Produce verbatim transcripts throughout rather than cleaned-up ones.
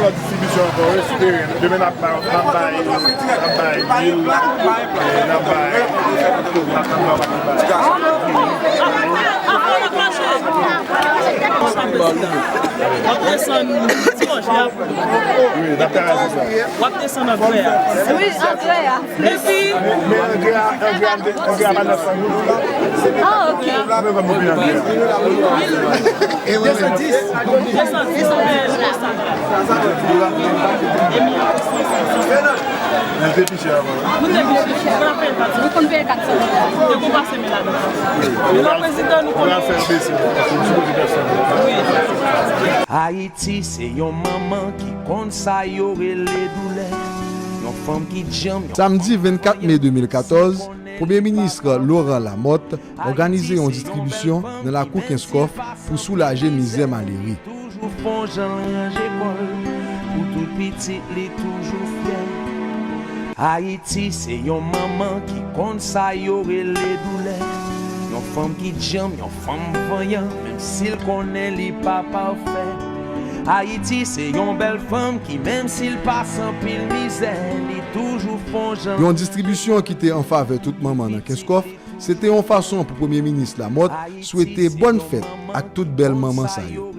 Lòt distribisyon ankò, wi, espere. Demen n ap bay, n ap bay, n ap bay lwil, e n ap bay, n ap bay. W ap desann dimanch la. Wi, n ap travay sou sa. W ap desann anglè a. Wi, anglè a. Epi men, men anglè a, anglè a, anglè a pa nan san goud. Ah, ok. Mwen pa mwen anglè a. Desann dis. Desann dis, men, desann. Epi, men te pi chè avan. Nou te pi chè. Nou konn peye kat san. Nou konn peye kat san. Yo konn pase men ladan. Men la, prezidan, nou konnen. Pou n al fè l bese, paske nou sipoze fè sa. Wi. Ayiti se yon manman ki konn sa yo rele doulè. Yon fanm ki djanm, yon Samdi vennkat me de mil katòz, Premye Minis Laurent Lamothe òganize yon distribisyon nan lakou Kenskòf pou soulaje mizè malere. Toujou fè yon jan l ranje kò l, pou tout pitit li toujou fyè. Ayiti se yon manman ki konn sa yo rele doulè. Yon fanm ki djanm, yon fanm vanyan, menm si l konnen li pa pafè. Ayiti se yon bèl fanm ki, menm si l pase anpil mizè, li toujou fè yon jan. Yon distribisyon ki te an favè tout manman nan Kenskòf, se te yon fason pou Premye Minis Lamothe swete bòn fèt ak tout bèl manman sa yo.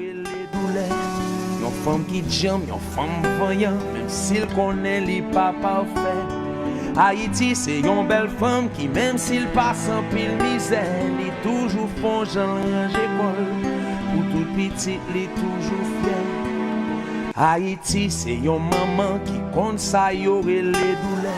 Yon fanm ki djanm, yon fanm vanyan, menm si l konnen li pa pafè. Ayiti se yon bèl fanm ki, menm si l pase anpil mizè, li toujou fè yon jan l ranje kò l. Pou tout pitit li toujou fyè. Ayiti se yon manman ki konn sa yo rele doulè.